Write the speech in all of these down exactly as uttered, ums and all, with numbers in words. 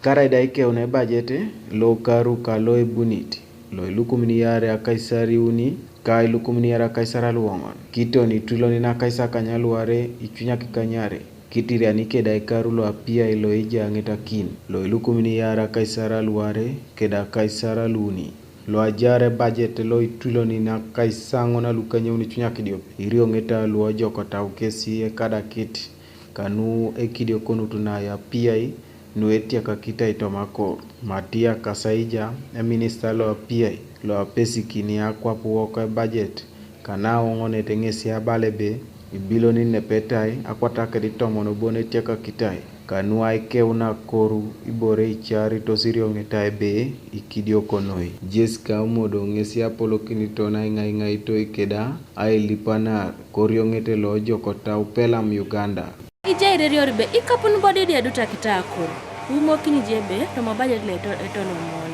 Karaida ikeuna ebajete lo karu kalo ebunit lo ilukumin iare akaisar iuni ka ilukumin iare akaisar aluoŋon, kiton ituloni nakaisakany aluare icunyakikanyare kitiriani keda ekaru lo apiai lo ejaŋetakin lo ilukumin iare akaisar aluare keda akaisar aluuni. Lo ajar ebajet lo ituloni nakaisaŋon alukanyauni cunyakidiope irioŋeta luojokotau kesi ekadakit kanu ekidiokonut na apiai nu etiakakitai tomakor. Matia Kasaija, eminista lo apiai lo apesikini akwap wok ebajet kana aoŋonet ŋesi abala ebe ibilionin nepetai akwatakit tomon bon etiakakitai kanu aikeuna akoru ibore icaaritos irioŋeta ebe ikidioko noi. Jessica Omodo ŋesi apolokinito naiŋaiŋaitoi keda ailipanar korioŋete loojokotau Pelam Uganda. Ijai irerior ebe ikapun bo dede edutakita akor, iumokini je ebe toma budget lo eto- etolomon.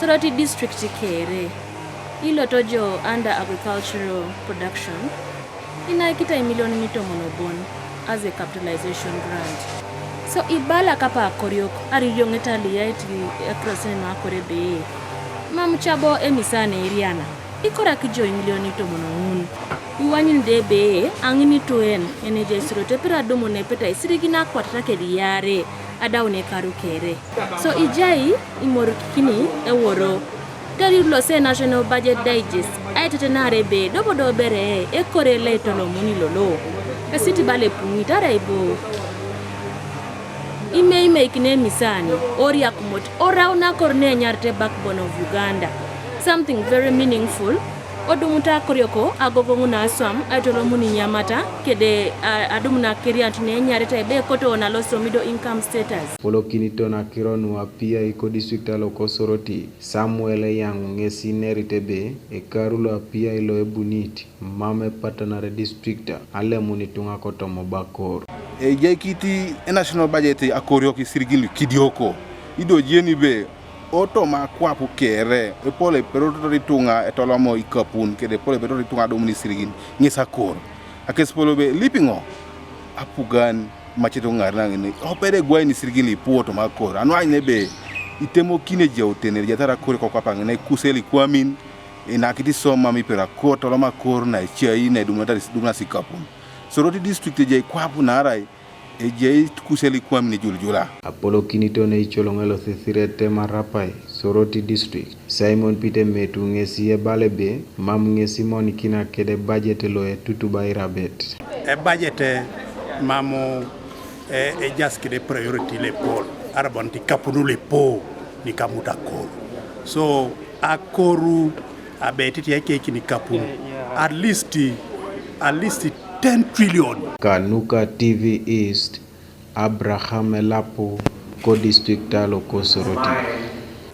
Soroti district kere ilotojo under agricultural production inaikitai milionini tomon obon as a capitalization grant. So ibala kapa akoriok aririoŋeta liyait ekrosin makore ebe mam cabo emisane iriana. Ikorak ijo imilionin tomon oŋun. Iwanyuni de ebe aŋin ituen eneja isurot epira adumun epeta isirigin akwatata kediare adaun ekaru kere. So ijai imorikikini eworo. Teriut lose National Budget Digest aitetenare ebe dobodo bere ekore le itolomuni lolo. Esiti bala epuŋit arai bo imeimeikini emisani oriakumot orau nakor nenyarite backbone of Uganda, something very meaningful. Odumut akorioko agogoŋ na aswam aitolomuni nyamata kede a- adum nakerianut nenyarite ebe ekoto nalosomido income status. Polokinito nakiro nu apiai kodistrikta lokosoroti Samuel Eyaŋu ŋesi nerit ebe ekaru lo apiai lo ebunit mam epatanare distrikta alemun ituŋa kotomo bakor. Ejaikit enational budget akoriok isirigin lukidioko ido ejeni be otoma akwap kere epol eperototor ituŋa etolomo ikapun kede epol eperototor ituŋa adumun isirigin ŋes akor. Akesipol be lipiŋo apugan macet ŋar naŋini opede egwai nisirigin lipu otoma akor anuany nebe itemokini ejautene ejatar akor kokwapa ŋina ikusel ikwamin inakit isomam ipera akor tolom akor na ecai na edumunatar idumunas ikapun. Soroti district ejai kwap naarai ejai kusel ikwamin ijuljula. Apolokinito neicoloŋ elosisiret temarapai Soroti district Simon Peter Metu ŋesi ebala ebe mam ŋesi monikina kede budget lo etutuba irabet. Ebajete mamu e- ejaas kede priority lepol arabonit ikapunu lepo nikamut akoru. So akoru abetiti ekeikin ikapunu at least at least ten trillion. Kanuka T V East, Abraham Elapu, ko district alo ko Soroti.